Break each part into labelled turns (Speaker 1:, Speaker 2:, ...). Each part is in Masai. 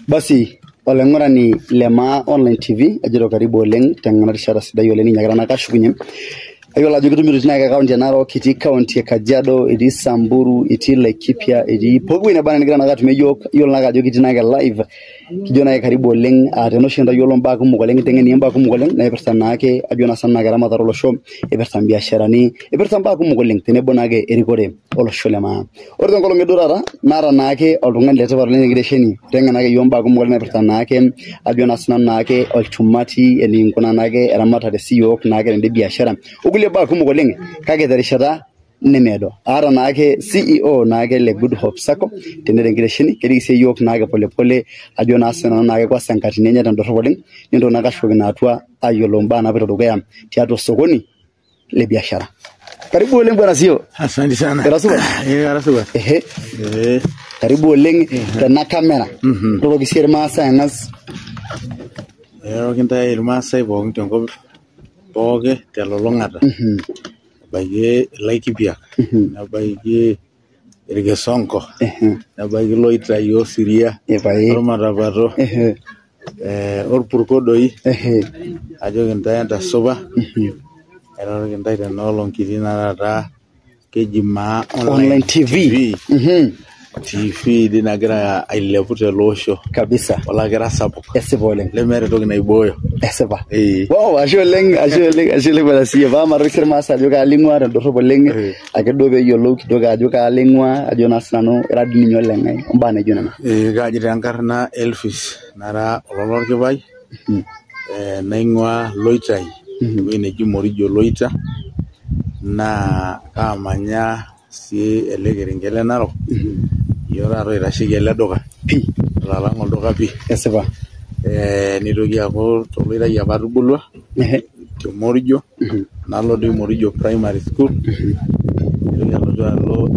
Speaker 1: Basi olaing'urani le Maa Online TV ejito karibu oleng tena rishata sidai oleng ninyakita naa kashukunye. Ayiolo ajo kitumito naake kaunti e Narok, etii kaunti e Kajiado, etii Samburu, etii Laikipia, etii pooki wueji neba enaa nigira naake atumie yiok, iyiolo naake ajo kitii naake live. Kijo naake karibu oleng tena oshi ntayiolo mbaa kumok oleng, niteng'en mbaa kumok oleng naipirta naake ajo naa sinanu naake eramatare olosho, ipirta imbiasharani, ipirta mbaa kumok oleng tenebo naake erikore olosho le Maa. Ore tenkolong e duo taata naata naake oltung'ani letipat oleng tenkitesheni oiteng'en ake yiok mbaa kumok oleng naipirta naake ajo naa sinanu naake olchumati enikinkunaa naake eramatare siyiok naake tende biashara okulie baa kumok oleng kake terishata nemeedo. Aata naake CEO naake le Good Hope Sacco tene tenkitesheni keliki sii yiok naake polepole ajo naa sinanu naake kwanza enkatini enye tendorrop oleng nintoki naake ashukokino atua ayiolou mbaa napoito dukuya tiatua osokoni le biashara. Karibu oleng bwana CEO.
Speaker 2: Asante sana.
Speaker 1: Ira supat?
Speaker 2: Eh, ara supat.
Speaker 1: Ehe.
Speaker 2: Eh,
Speaker 1: Karibu oleng tena kamera. Roroki sii irmaasai ang'as.
Speaker 2: Airoroki intae irmaasai pookin tenkop pooki telulung'ata. Ebaiki Laikipiak, nebaiki Irkisonko, nebaiki Iloitai Osiria,
Speaker 1: Epae.
Speaker 2: Ormatapato,
Speaker 1: Ehe.
Speaker 2: Orpurko doi,
Speaker 1: Ehe.
Speaker 2: ajoki intae entasupa, airoroki intae tena olong kitii naa taata keji Maa
Speaker 1: Online TV.
Speaker 2: TV dii nagira ailepu tele osho
Speaker 1: Kabisa.
Speaker 2: olakira sapuk
Speaker 1: Esipa oleng.
Speaker 2: lemeeta entoki naibooyo.
Speaker 1: Esipa.
Speaker 2: Eh.
Speaker 1: Wow, ashe oleng, ashe oleng, ashe oleng bwana CEO. Paa maroki irmaasai ajo kaaling'ua tendorrop oleng. Ake duo peeyiolou kidogo ajo kaaling'ua, ajo naa sinanu ira dii ninye oleng'ae ombaa naijo nena.
Speaker 2: Eh, kaji tenkarna Elvis nara ololorkipai naing'ua Loitai ewueji neji Morijo Loita naa kaamanya sii ele kerenket le Narok iyiok taata oitasheki ele duka
Speaker 1: Pii.
Speaker 2: olalang olduka pii.
Speaker 1: Esipa.
Speaker 2: Nitoki aaku toloitai apa atubulua te Morijo nalo doi Morijo Primary School nitoki alotu alo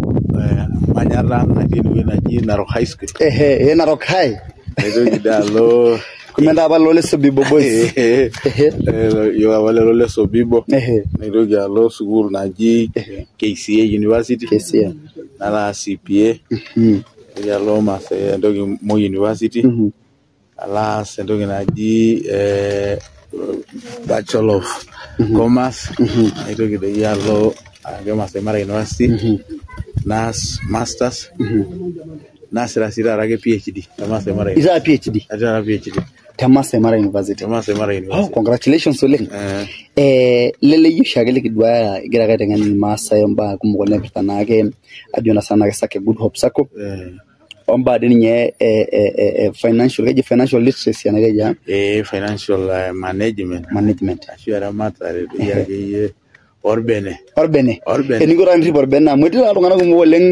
Speaker 2: manyatta ang natii enewueji naji Narok High School.
Speaker 1: Ehe, Narok High.
Speaker 2: Naitoki dii alo
Speaker 1: Kumenda apa lole Sobibo Boys.
Speaker 2: Yiok apa lelo le Sobibo.
Speaker 1: Ehe.
Speaker 2: Naitoki alo sukuul naji KCA University.
Speaker 1: KCA.
Speaker 2: Nalo aas CPA. Naitoki alo Masai entoki Moi University. Alo aas entoki naji Bachelor of Commerce. Naitoki doi alo ake Masai Mara University. Naas Masters. Naasita sii taata ake PhD te Masai Mara University.
Speaker 1: Itaa PhD
Speaker 2: Atii taata PhD
Speaker 1: te Masai Mara University.
Speaker 2: te Masai Mara
Speaker 1: Oh,
Speaker 2: University.
Speaker 1: congratulations oleng.
Speaker 2: Eh,
Speaker 1: Leleyie oshiake likiduaya igira ake aiteng'en irmaasai imbaa kumok oleng naipirta naake ajo naa sinanu naake Sacco Good Hope Sacco ombaa dii ninye financial keji financial literacy ena keji ah?
Speaker 2: Financial management
Speaker 1: Management.
Speaker 2: Ashu eramatare doi akeyie orbene.
Speaker 1: Orbene.
Speaker 2: Orbene.
Speaker 1: Eninko taa nirrip orbene amu etii taata iltung'anak kumok oleng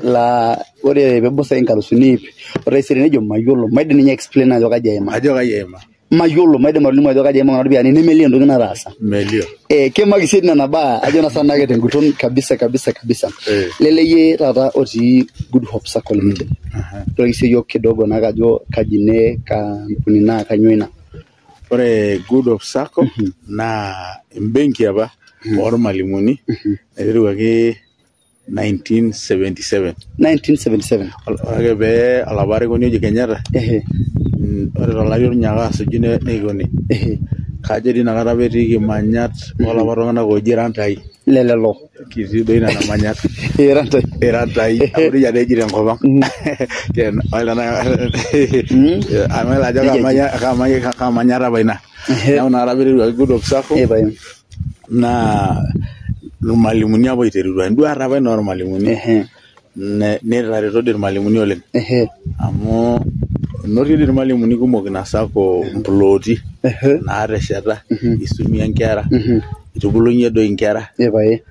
Speaker 1: laa ore peebau 400,000 ore taisere nejo mayiolo maidim ninye explain ajo kaji aima.
Speaker 2: Ajo kai eima.
Speaker 1: Mayiolo maidim atolimu ajo kaji aima kuna ropiyiani nemelio entoki nataasa.
Speaker 2: Melio.
Speaker 1: Kemaki sii nena baa ajo naa sinanu naake tenguton kabisa kabisa kabisa.
Speaker 2: Eh.
Speaker 1: Leleyie taata otii Good Hope Sacco Limited. Toliki sii yiok kidogo naake ajo kaji ine kampuni naa kanyoo ina.
Speaker 2: Ore Good Hope Sacco naa embenki apa ormalimuni naiteruaki 1977.
Speaker 1: 1977.
Speaker 2: Ore ake pee olapa arikoni oji Kenyatta ore tolari otunyaka asuju neikoni kajo dii inakata apa etii kimanyat olapa tung'anak ooji Rantai.
Speaker 1: Lelelo.
Speaker 2: Kitii doi nena manyat.
Speaker 1: Irantai.
Speaker 2: Irantai amu nejia doi eji tenkop ang. Amu ajo kaa manyata apa ina. Neeku inakata apa iteruaki Good Hope Sacco
Speaker 1: Eh, pae.
Speaker 2: Naa irmalimuni apa oiterutua enduata apa ina ormalimuni netareto dii irmalimuni oleng amu enotie dii irmalimuni kumok ina sacco imploti naatesheta isumie inkera itubulunyie doi inkera.
Speaker 1: Eh, pae.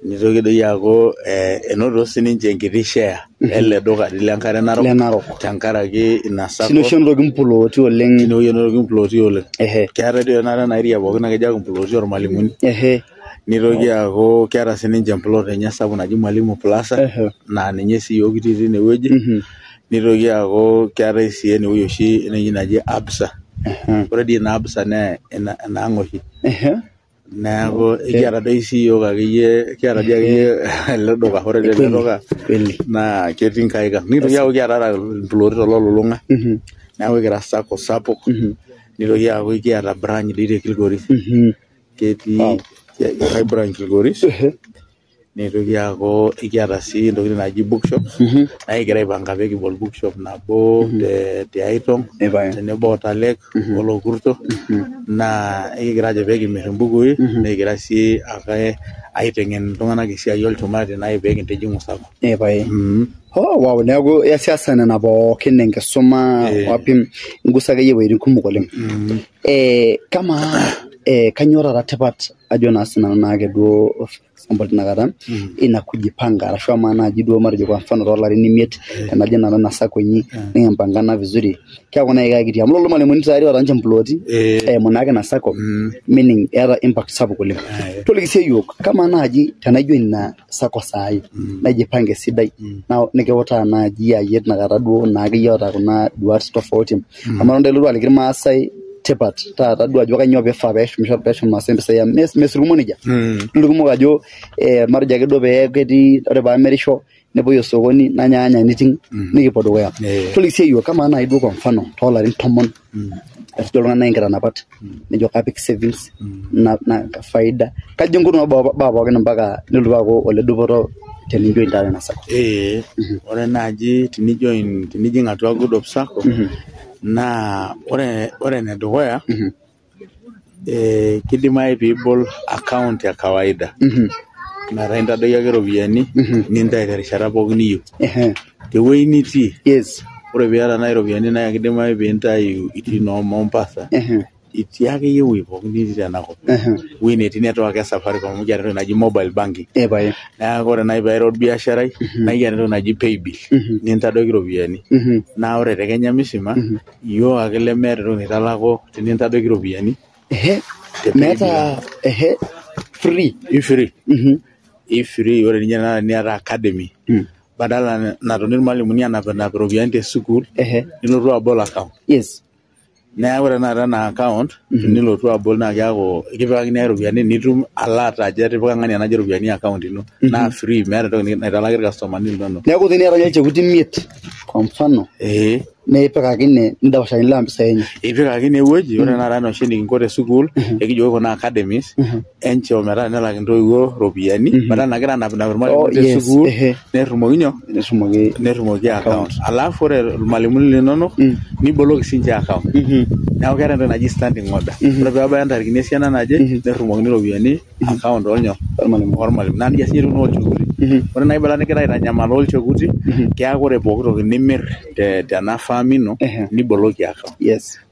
Speaker 2: Nitoki doi aaku enotito sininche enkiti share ele duka dii lenkare Narok
Speaker 1: Le Narok.
Speaker 2: Tenkaraki ina sacco.
Speaker 1: Tine oshi enotoki imploti oleng.
Speaker 2: Tine wueji enotoki imploti oleng.
Speaker 1: Ehe.
Speaker 2: Keetae doi tenakata ena area pookin naa kejo aaku imploti ormalimuni.
Speaker 1: Ehe.
Speaker 2: Nitoki aaku keeta sininche emplot enye sapuk naji Mwalimu Plaza naa ninye sii yiok kitii tine wueji.
Speaker 1: Mhm.
Speaker 2: Nitoki aaku keetae sii enewueji oshi enewueji naji Absa.
Speaker 1: Ehe.
Speaker 2: Ore dii ina Absa naa enaang oshi.
Speaker 1: Ehe.
Speaker 2: Neeku ekiata doi sii yiok akeyie kiata dii akeyie ele duka, ore dii ele
Speaker 1: Kweli.
Speaker 2: duka
Speaker 1: Kweli.
Speaker 2: naa ketii inkaik ang. Nikintoki aaku kiata imploti tololulung'a. Neeku ekira sacco sapuk. Nitoki aaku ekiata branch doi te Kilgoris. Ketii enkae branch Kilgoris. Nitoki aaku ekiata sii intokitin naaji bookshops. Naa ekigira aipanga pee kibol bookshop nabo te Aitong tenebo o Talek o Lokurto. Naa ekigira aajo pee kimir imbukui nikigira sii ake aiteng'en iltung'anak esiai olchumati nai pee kintijing'u sacco.
Speaker 1: Oh, wow, neeku iasiasa nena pookin enkisuma wapim igusa akeyie iwuejitin kumok oleng. Kamaa kainyoo taata tipat ajo naa sinanu naake duo for example tinakata ina kujipanga arashu amaa naaji duo matejo kwa mfano toolarin imiet tenajo nanu ina sacco inyi nikimpangana vizuri keeku naaji kakitii amu lolo irmalimuni tayari oota ninche imploti eimu naake ina sacco meaning eeta impact sapuk oleng. Toliki siyie iyiok kamaa naaji tenaijoin ina sacco saai naijipange esidai naa nikiutaa naaji ayie tinakata duo naa akeyie oota kuna duat tofauti amu eton ilotu aliki irmaasai tipat taata duo ajo kainyoo pifaa peshumisho peshum irmaasai impisai amu mees irkumok nejia. Idol irkumok ajo matejo ake duo pee ketii ore paamirisho nepuoi osokoni nanyaanya niting nikipuo dukuya. Toliki siyie iyiok kamaa naaji duo kwa mfano toolarin 10 etujo oltung'ani nai nkitanapat nejo kapik savings na faida kaji inkunua baa pookin mpaka nelotu aaku ole dupoto tenijoin taata ina sacco.
Speaker 2: Ore naaji tenijoin tinijing atua Good Hope Sacco naa ore enedukuya kidimayu piibol account ya kawaida metaa intadoiki ake iropiyiani nintayu terishata pookin niyieu tewueji nitii. Ore piata naaji iropiyiani naa kidimayu piintayu itii noo Mombasa itii akeyie ewueji pookin nitii tenakop ewueji netii network e Safaricom amu kiata entoki naji mobile banking. Neeku ore naaji paa ira orbiasharai naa ekiata entoki naji paybill nintadoiki iropiyiani. Naa ore te Kenya misima iyiok ake lemeeta entoki naitalaku tinintadoiki iropiyiani te paybill.
Speaker 1: Meeta free.
Speaker 2: I free. I free. Ore ninye tenakata niata academy badala natoni irmalimuni anapinap iropiyiani te sukuul nilotu abol account. Neeku ore tenakata ena account tenilotu abol naa keeku ekipikakini ake iropiyiani nitum alert ajo etipika ng'ania naje iropiyiani account ino naa free meeta entoki naitalaki irkastomani linonok.
Speaker 1: Neeku teniata ninye ilchekuti 5 kwa mfano nipik ake ine nidapashakini lewa mpisai enye.
Speaker 2: Ipik ake ine wueji. Ore tenakata ena oshi enikinko te sukuul ekijoki kuna academies enchoo metaa nelak intoiwuo iropiyiani metaa nagira anapinap irmalimuni te sukuul nerumoki nyoo
Speaker 1: Netumoki
Speaker 2: nerumoki account. Alafu ore irmalimuni linonok niboloki sinche account. Neeku keeta entoki naji standing order. Ore peebaya ntarikini esiana naje nerumokini iropiyiani account olnyoo
Speaker 1: Ormalimuni.
Speaker 2: Ormalimuni. Naa nejia sinye etiu olchekuti. Ore naaji badala nigira aitanyamal olchekuti keeku ore pooki toki nimir tena farm ino niboloki account.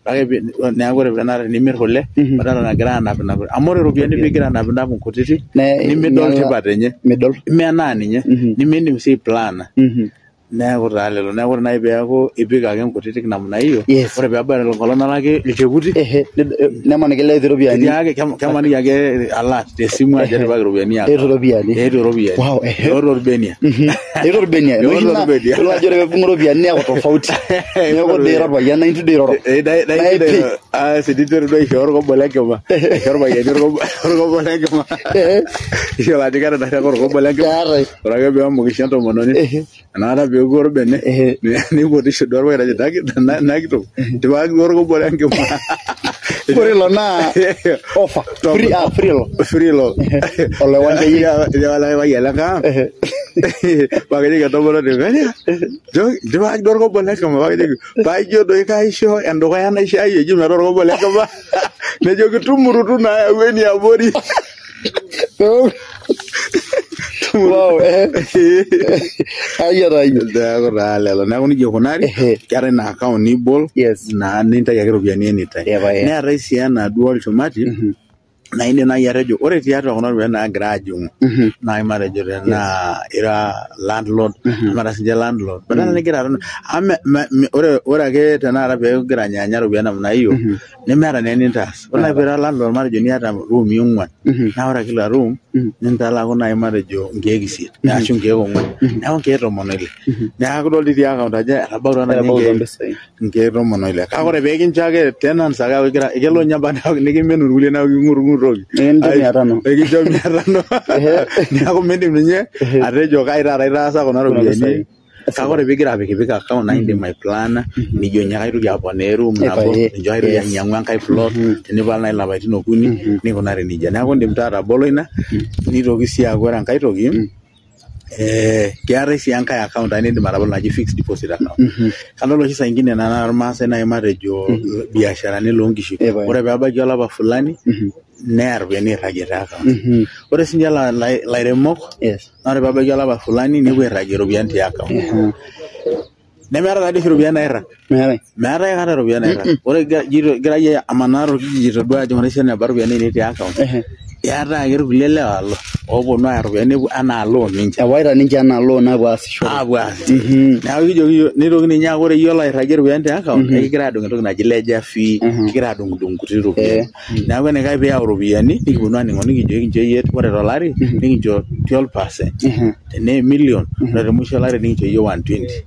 Speaker 2: Kake neeku ore tenakata tenimir kule badala nagira anapinap amu ore iropiyiani piigira anapinap inkutitik nemidol tipat enye.
Speaker 1: Midol.
Speaker 2: Imenaa ninye nimiindim sii aiplana. Neeku taa lelo. Neeku ore naaji peeku ipik ake nkutitik namna hiyo ore peebaya enkolong nalaki ilchekuti
Speaker 1: Nemaniki letu iropiyiani.
Speaker 2: Etii ake kemaniki ake alert tesimu ajo etipikaki iropiyiani account.
Speaker 1: Eetuo iropiyiani.
Speaker 2: Eetuo iropiyiani. Eoto orbenia.
Speaker 1: Eetuo orbenia.
Speaker 2: Eoto orbenia.
Speaker 1: Yiolo ajo ore peebung'u iropiyiani neeku tofauti. Neeku dii ira orpayian naa intu dii iroro. Naa ipi.
Speaker 2: Asi niteru duo aisho orkobo lenkima. Aisho irpayiani orkobo lenkima. Iyiolo ajo keeta ake orkobo lenkima.
Speaker 1: Keetae.
Speaker 2: Ore ake peemukisho entomononi enakata peeku orbene neipotisho duo orpayian ajo nakitok tipikaki duo orkobo lenkima.
Speaker 1: Ore ilo naa offer. Free free ilo.
Speaker 2: Free ilo.
Speaker 1: Oloiwanjayie.
Speaker 2: Ore payian lenkang pakejoki entomononi kania tipikaki duo orkobo lenkima pakejoki paijo doi kaisho endukuya naishiayie eji metaa orkobo lenkima nejoki tumurutu naa yau eniabori.
Speaker 1: Wow, Ayia taa iyie.
Speaker 2: Neeku taa lelo. Neeku nejia ikunari keetae ina account nibol naa nintayu ake iropiyiani anytime. Neetae sii ena duo olchumati naa indim naaji atejo ore tiatua kuna ropiyiani naagira ajing'u naaji matejo tenaa ira landlord amu sinche landlord badala nigira aton amu ore ake tenakata pee igira anyaanya iropiyiani namna hiyo nemeeta naa enintaas. Ore naaji piira landlord matejo niata irumii 4 naa ore kila room nintalaku naaji matejo inkeek 8 ashu inkeek 4 neeku inkeek 16. Neeku idol itii account ajo etabautua naaji inkeek 16. Kake ore pee kincho ake tenants ake aaku egira kelo ninye mpaka nikimenu irkulie neeku king'urung'uroki.
Speaker 1: Nikincho 500.
Speaker 2: Ekincho 500. Neeku miindim ninye atejo kai taata aitaasa kuna ropiyiani. Kake ore piigira apikipik account naa indim aiplana nijo ninye kaitoki aponaa eroom nabo, nijo kaitoki ainyang'u enkae plot tenipal naaji ilapaitin okuni nikunari nejia. Neeku indim taa atabolo ina nitoki sii aaku ore enkae toki keetae sii enkae account ake nindim atabolo naji fixed deposit account. Kadol oshi saa ingine naa irmaasai naaji matejo biasharani loonkishu. Ore peebaiki olapa fulani neya iropiyiani airragie te account. Ore sinche ilairemok naa ore peebaiki olapa fulani nepuo airragie iropiyiani te account. Nemeeta taadii oshi iropiyiani nairrag. Meetae aikata iropiyiani nairrag. Ore igira iyie amanaa torkijiji itodua ajo ore esiana neba iropiyiani ainei te account, eetae ake irkulie lewa ooponu aaya iropiyiani nepuo anaa loan ninche.
Speaker 1: Ewaita ninche anaa loan aapuo aasishore.
Speaker 2: Aapuo aasishore. Neeku kijoki iyiook, nitoki ninye aaku ore iyie olo airragie iropiyiani te account, ekigira aadung entoki naji ledger fee, kigira aadung'udung nkuti ropiyiani. Neeku enaikash pee iyau iropiyiani nikiponu aaning'o nikijo ekincho iyie ore tolari nikincho 12%. Tenaa emilion, ore te musho olari nikincho iyie 120.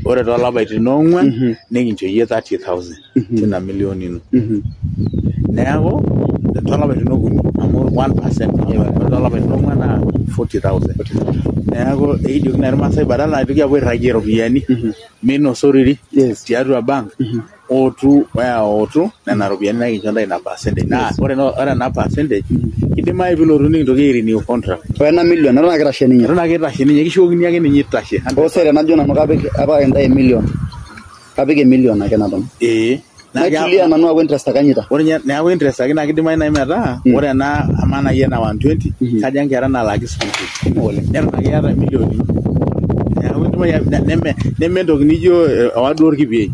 Speaker 2: Ore toolapaitin oong'wan nikincho iyie 30,000 tina milion ino. Neeku toolapaitin okuni amu 1% ore toolapaitin oong'wan naa 40,000. Neeku ekijoki naaji irmaasai badala naitoki aapuo airragie iropiyiani minosoriri tiatua bank ootu ootu nena ropiyiani naa ekincho ntae ina percentage. Naa ore ena percentage kidimayu piilotu nikintoki ai renew contract.
Speaker 1: Ore ena million eton ake eitashe ninye.
Speaker 2: Eton ake eitashe ninye, kishukokini ake ninye eitashe.
Speaker 1: Ose tenajo nanu kapik apikaki intae emillion. Kapik emillion ake naton. Naitulia nanu aaku interest ake anyita.
Speaker 2: Ore ninye neeku interest ake naa kidimayu naaji metaa ore ena amaa naaji ena 120 kaja nkera naalaki school fees. Neton ake iyata emillion ino. Neeku idimayu neme entoki nijo ewa duo orkipiei.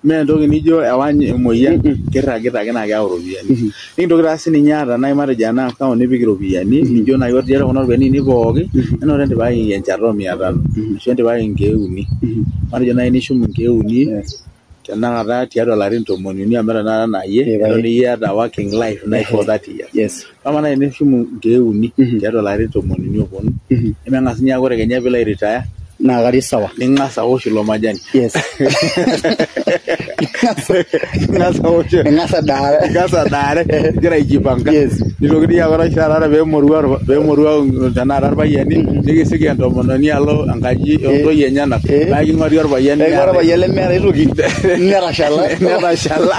Speaker 2: Mee entoki nijo ewa emoyian kirragita ake naa keyau iropiyiani. Nikintoki taa sininye aata naaji matejo ena account nipik iropiyiani nijo naaji ore tiatua kuna ropiyiani ainei pooki enoto entipikaki enchata oo mia tano ashu entipikaki inkeek uni. Matejo naaji nishum inkeek uni tenakata tiatua ilarin tomoni uni amu eton tenakata naa iyie eton iyata working life naaji for 30 years. Amaa naaji nishum inkeek uni tiatua ilarin tomoni uni ooponu nemeng'as ninye aaku ore kenya piilo ai retire
Speaker 1: naa katii sawa.
Speaker 2: Ning'as aosh ilo majani. Ning'as aosh.
Speaker 1: Ning'as adaare.
Speaker 2: Ning'as adaare igira aijipanga. Nitokini aaku ore oshi taata peemoruau tenakata irpayiani nikisiki entomononi alo enkaji ontoyie enyenak naa king'ori orpayian.
Speaker 1: Eking'ori orpayian lemeeta aitoki netashala.
Speaker 2: Netashala.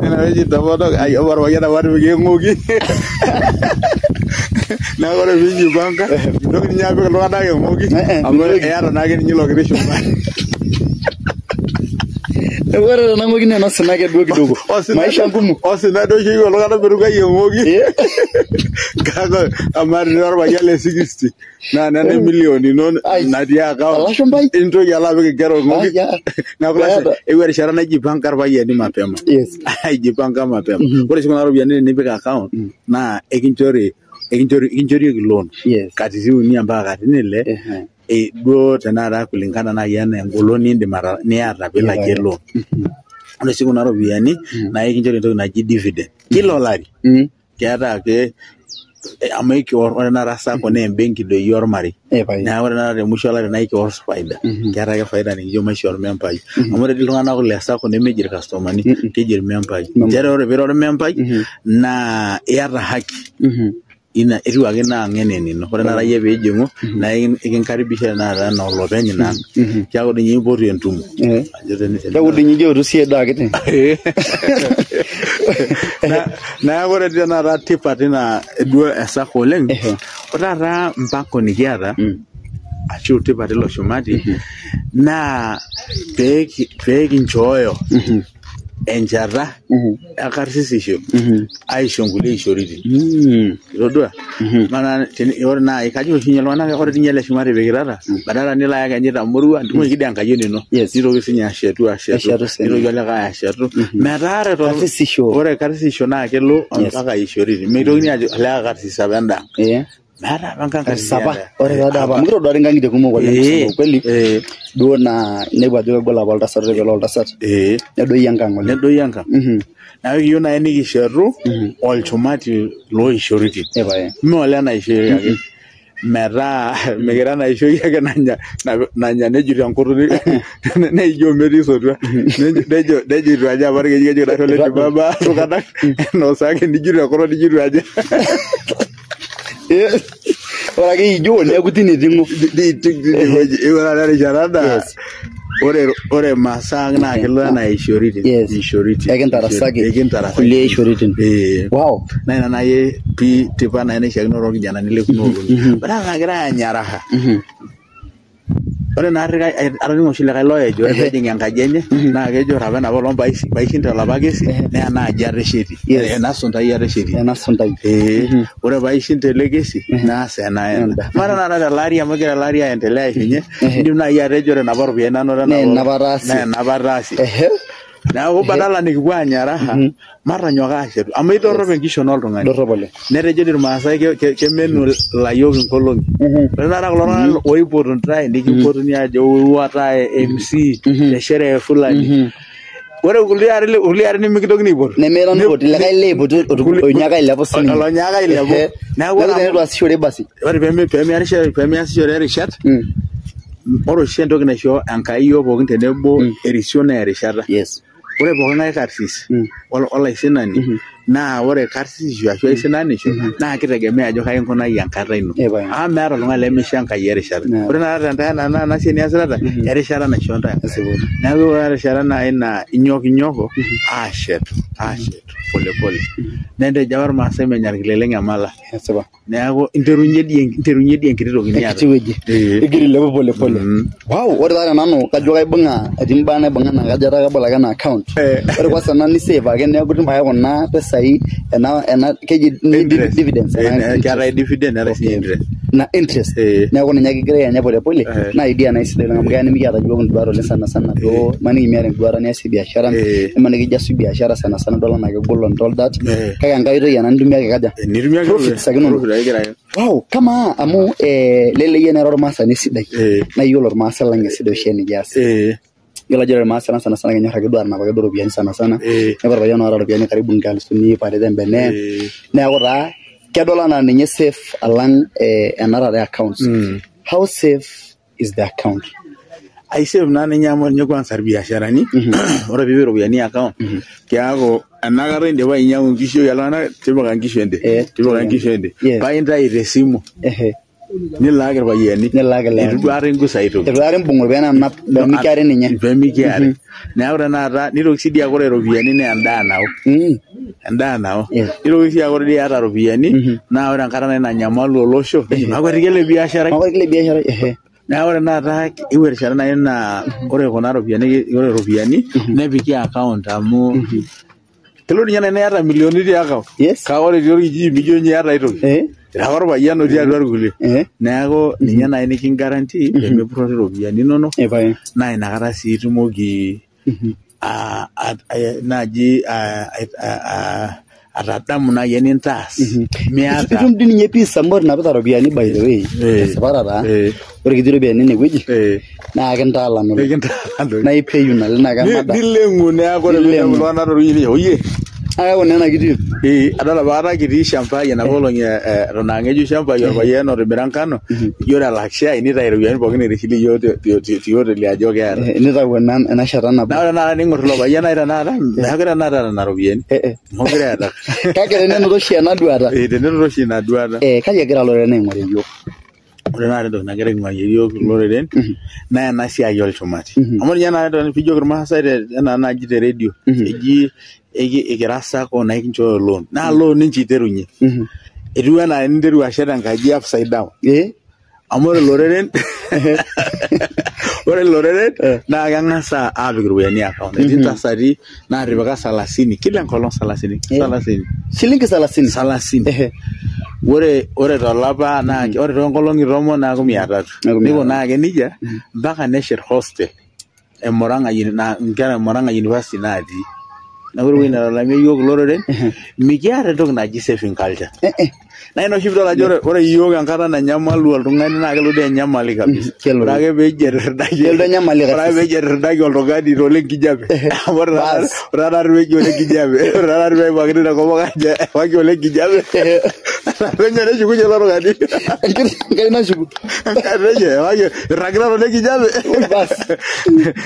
Speaker 2: Nena peji intomonok orpayian apa otipika eng'oki. Neeku ore piijipanga mintoki ninye apik iltung'anak eng'oki amu iyata naake ninye ilo kiti shuma.
Speaker 1: Ore tena ng'oki naa enosina ake duo kidogo. Maisha ngumu.
Speaker 2: Osina duo oshi eyieu iltung'anak metukai eng'oki. Kake amaa tenira orpayian le 60 naa nena emilion ino natii account
Speaker 1: Olashumbai.
Speaker 2: intoki alo apik inkera eng'oki. Neeku lazima eyieu erishata naijipanga irpayiani mapema. Aijipanga mapema. Ore oshi kuna ropiyiani tenipik account naa ekinchorieki loan katitin uni mpaka katitin ile duo tenakata kulingana naaji enaa engolon nindim niata piilakie loan. Ore sii kuna ropiyiani naa ekinchori entoki naji dividend kila olari. Keeta ake amu ekior ore tenakata SACCO naa embenki doi ormarei. Neeku ore tenakata te musho olari naa ekior faida. Keeta ake faida nikijo maishoo ormembai. Amu ore dii iltung'anak le SACCO nemeji irkastomani keji irmembai. Nchere ore piira ormembai naa iyata haki. Ina etiu ake naa ang' enaa enino. Ore tenakata iyie piijing'u naa ekinkaribisha tenakata enaa olopeny ina ang'. Keeku dii ninye impotu entumo. Ajo
Speaker 1: Keeku dii ninye ijo ootu siyie daa kiti.
Speaker 2: Neeku ore tenakata tipat ina duo e SACCO oleng, ore taata mpango nikiata ashu tipat ilo shumati naa pee kinchooyo enchata ekarsisisho aisho nkulie ishoritin. Itodua? Maana ore naaji kajo oshi ninye iltung'anak ore ninye ele shumati pikitata badala nilo ayaki enye itamorua ntumoki dii enkayioni ino nitoki sinye ashetu nitoki olikae ashetu metaa ore karsisisho naa kelo mpaka ishoritin meitokini ajo olee karsis apa enda. Meeta apa enkang
Speaker 1: karsis apa. Ore taa apa amu kitoduari inkang'itie kumok oleng kusema ukweli duo naa inepu ajo kegol apa oltasat ore peelo oltasat nedoyio enkang oleng.
Speaker 2: Nedoyio enkang. Neeku ekiyieu naaji nikishetu olchumati looishoritin. Mme olenaishoi ake. Metaa mikira enaishoi ake nanya nejut enkutuk neijo metii sotua nejo itu aja apa keji keji ole baba iltung'anak enosaki nijut enkutuk nijut aja.
Speaker 1: Ore ake ijo neeku tine iting'o.
Speaker 2: Ore erishata naa ore masaa ang naa kelo anaa ishoritin.
Speaker 1: Yes.
Speaker 2: Ishoritin.
Speaker 1: Ekintarasaki.
Speaker 2: Ekintarasaki.
Speaker 1: Kulie ishoritin. Wow.
Speaker 2: Naa ina naai pii tipa naai naishiakino toorkijanani le kuna olong'i. Ore nagira aanya raha. Ore naarri atoning'o oshi likae loejo ore peejing enkaji enye naa kejo ore apa enapa olong paishinda olapa kesi naa ena aji ateshetie. Ena suntai ateshetie.
Speaker 1: Ena suntai.
Speaker 2: Ore paishinda ele kesi naas ena ena. Mara taata tele ari amu egira ele ari aendelea aishunye indim naaji atejo ore enapa ropiyiani nanoto
Speaker 1: naa enapa ataasie.
Speaker 2: Naa enapa ataasie. Neeku badala nikipuo aanya raha matonyok aashetu amu idorrop enkishon oltung'ani.
Speaker 1: Dorrop oleng.
Speaker 2: Netejo irmaasai kemenu ilayiok inkolong'i. Ore taata kulo tung'anak oipotu ntae nikimpotuni ajo iwa tae MC te sherehe fulani. Ore kulie arin nimikintokini aipotu.
Speaker 1: Nemeeta nipoti likae leipotu onyaaka ailepu sininye.
Speaker 2: Olonyaaka ailepu.
Speaker 1: Neeku teneitu asishore basi.
Speaker 2: Ore peemiasishore erishat, ore oshi entoki naisho Enkai iyiok pookin tenebo erisio naa erishata.
Speaker 1: Yes.
Speaker 2: Ore pookin ng'ae karsis olaisinani naa ore karsisisho ashu aisinanisho naa kitegemea ajo kai inkunayie enkata ino. Amu meeta oltung'ani lemisho Enkai erishata. Ore taata tenkae ena siai niasitata erishata naisho ntae Enkai. Neeku ore erishata naai naa inyokinyoko aashetu pole pole. Netejo apa irmaasai menya irkileleng emala. Neeku interunye dii enkiti toki niata.
Speaker 1: Enkiti wueji. Igira ailepu pole pole. Wow, ore taa nanu kajo kaibung'a etii imbaa naibung'a naa kajo ataa kabol ake ena account. Ore kwanza ena ni save ake neeku itum ake kuna pesai ena keji dividends.
Speaker 2: Keetae dividend neetae sii interest.
Speaker 1: Na interest. Neeku ninye ake igira anya pole pole naa idea naa sidai oleng amu keya nimikiata yiok induat oleng sana sana duo imaniki miata enduata niasie biashara imaniki ijo asu biashara sana sana idol anaa kegol and all that. Kake enkae oitoi ena nitumia ake kaja? Profits ake inonok. Wow, kama amu leleyie nera ormaasani sidai naa iyiolo ormaasai lang esidai oshi enikias. Yiolo ajo ore irmaasai lang sana sana kenyor ake duo atanapaki duo iropiyiani sana sana. Neeku orpayian oota iropiyiani karibu 2,200 tembene. Neeku taa kedol anaa ninye safe alang ena taata e accounts. How safe is the account?
Speaker 2: Aisave naa ninye amu ninye kwanza irbiasharani. Ore piipik iropiyiani account keeku enakata indipa ainyiang'u inkishu iltung'anak tipika inkishu ende. Tipika inkishu ende. Paa intayu tesimu. Nilaaki irpayiani.
Speaker 1: Nilaaki ilewa.
Speaker 2: Eitu duo ata ingusa aitoki.
Speaker 1: Eitu aikata imbung iropiyiani anap pemikiari ninye.
Speaker 2: Pemikiari. Neeku tenakata nitoki sii dii aaku ore iropiyiani naa endaa nao. Endaa nao. Nitoki sii aaku ore dii iyata iropiyiani naa ore enkata nai nanyamalu olosho makwetiki ele biasharai.
Speaker 1: Makwetiki ele biasharai.
Speaker 2: Neeku ore tenakata eewuo erishata nai naa ore kuna ropiyiani ore iropiyiani nepiki account amu kelo ninye nai iyata milioni te account. Kake ore itii orkijiji mijo ninye iyata aitoki. Ira ake orpayian otii atua irkulie. Neeku ninye nai nikingarantii pemepurrori iropiyiani inonok naa inakata sii itumoki naaji atadamu naaji enintaas miata.
Speaker 1: Itum dii ninye peace amu ore inapita iropiyiani by the way tesipata taa ore kitii iropiyiani enewueji naa kintaalan oleng. Naa ipeyu naleng naa kemada.
Speaker 2: Nileng'u neeku ore piinepu iltung'anak torkijiji oyie.
Speaker 1: Keeku naa ena kiti.
Speaker 2: Adol apa kata kitii shambai enapa olong eton aa ng'ejuk shambai orpayian otimira nkano ijo ore elak shai nitayu iropiyiani pookin naitishili iyiok tioteli ajo keeta.
Speaker 1: Nitayu ena shata nabo.
Speaker 2: Naa ore tenakata ning'or ilo payian nai tenakata meekure tenakata eeta nena ropiyiani. Meekure eeta.
Speaker 1: Kake tenenoto oshi ena duata.
Speaker 2: Tenenoto oshi ina duata.
Speaker 1: Kaji egira iloreren aing'orie iyiok?
Speaker 2: Ore taata entoki nagira aing'uarie iyiok iloreren naa ena siai olchumati. Amu ninye naa piijoki irmaasai enaa naaji te redio eji ekira sacco naa ekinchooyo loan. Naa loan ninche iterunye. Etiu enaa eninteru ashet enkaji upside down. Amu ore iloreren ore iloreren naa keng'as aapik iropiyiani account. Etii intasati naatipika 30 kila enkolong 30 30.
Speaker 1: Shilingi 30.
Speaker 2: 30. Ore tolapa naa ore toonkolong'i 10 neeku 300. Nikunaa ake nejia mpaka neshet hostel e Murang'a inkera e Murang'a University naatii. Neeku ore ewueji netalamie iyiok iloreren mikiata entoki naji saving culture. Naa ina oshi piidol ajo ore iyiok enkata nanyamalu oltung'ani naa kelotu enyamali kabisa. Ore ake peeji etirdaki oltung'ani tole nkijape. Ore taata peeji ole nkijape. Ore taata peepakini tenkop kajo ewaki ole nkijape. Penyo neshukunye ilo tung'ani.
Speaker 1: Enkai nashuku.
Speaker 2: Penyo ewaki irragita tole nkijape.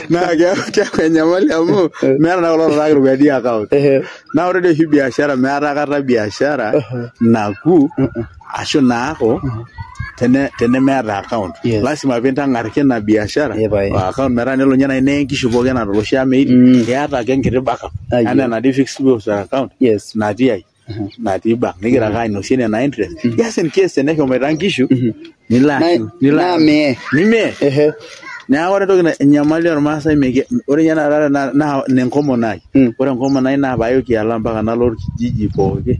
Speaker 2: Naa keeku enyamali amu meeta naa kulo tung'anak iropiyiani account. Naa ore dii oshi biashara meeta aikata biashara naku ashu naaku Tenemeeta account.
Speaker 1: Yes.
Speaker 2: Lasima pintang'arki ina biashara
Speaker 1: Eh, pae.
Speaker 2: o account metaa nelo ninye nai neye nkishu pookin enaa ameiti,
Speaker 1: Mm.
Speaker 2: keeta ake enkiti backup
Speaker 1: Ayieu.
Speaker 2: anaa enatii fixed deposit account
Speaker 1: Yes.
Speaker 2: natii ai natii bank nigira ake ainosie nena interest just in case teneshomoita nkishu nilo nilo
Speaker 1: Naa mee.
Speaker 2: nimee.
Speaker 1: Ehe.
Speaker 2: Neeku ore entoki enyamali ormaasai ore ninye taata naa enkomono ai.
Speaker 1: Mm.
Speaker 2: Ore enkomono ai naa paayoki alo mpaka nalo orkijiji pooki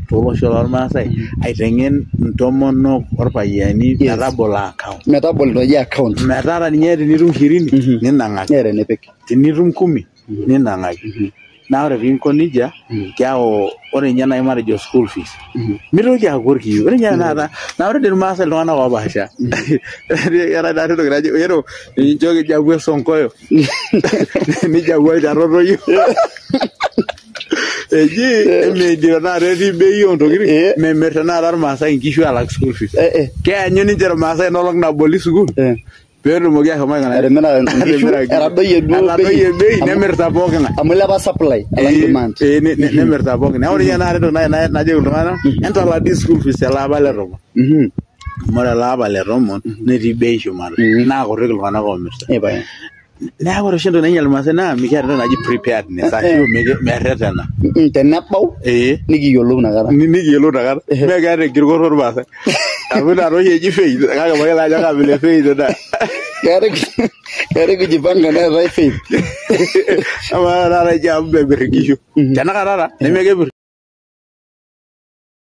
Speaker 2: tolosho lormaasai aiteng'en intomonok orpayiani metabolo account.
Speaker 1: Metabolo ina account.
Speaker 2: Metaa ata ninye tenitum shirini ninang'aki,
Speaker 1: Neeta enipik.
Speaker 2: tenitum kumi ninang'aki. Naa ore piinko nejia, keeku ore ninye nai matejo school fees mitoki aaku orkiyo. Ore ninye tenakata naa ore dii irmaasai iltung'anak oopaasha, keetae taatoi entoki naji ero incho kijaku esonkoyo nijaku olchata otoyio. Eji emeji tenakata etii bei oontokitin,
Speaker 1: Eh.
Speaker 2: memir tenakata irmaasai inkishu alak school fees.
Speaker 1: Eh, eh.
Speaker 2: Keanyu ninche irmaasai enoolong naboli sukuul
Speaker 1: Eh.
Speaker 2: peetumoki ashomo aikuna aja?
Speaker 1: Atimira inkishu,
Speaker 2: Atimira inkishu.
Speaker 1: etadoyie duo
Speaker 2: Etadoyie
Speaker 1: bei.
Speaker 2: bei nemirta pooking'ae.
Speaker 1: Amu ilepa supply alang demand.
Speaker 2: Eh, nemirta pookin. Neeku ore ninye tenakata entoki nai najoki iltung'anak, entala dii school fees tele apa le tomon. Amu ore ele apa le tomon netii bei shumata naa kutik iltung'anak oomirta.
Speaker 1: Eh, pae.
Speaker 2: Neeku ore oshi entoki nainyial irmaasai naa mikiata entoki naji preparedness ashu merretena.
Speaker 1: Tenebau
Speaker 2: Ee.
Speaker 1: nikiyiolou inakata.
Speaker 2: Nikiyiolou inakata. Mee keeta enkirukoto irmaasai. Amu ina toshi eji faith kake mayiolo ajo kabila e faith ina.
Speaker 1: Keetae kujipanga neetae faith.
Speaker 2: Amaa taata ijo amu memir inkishu. Tenakata taata nemekepir.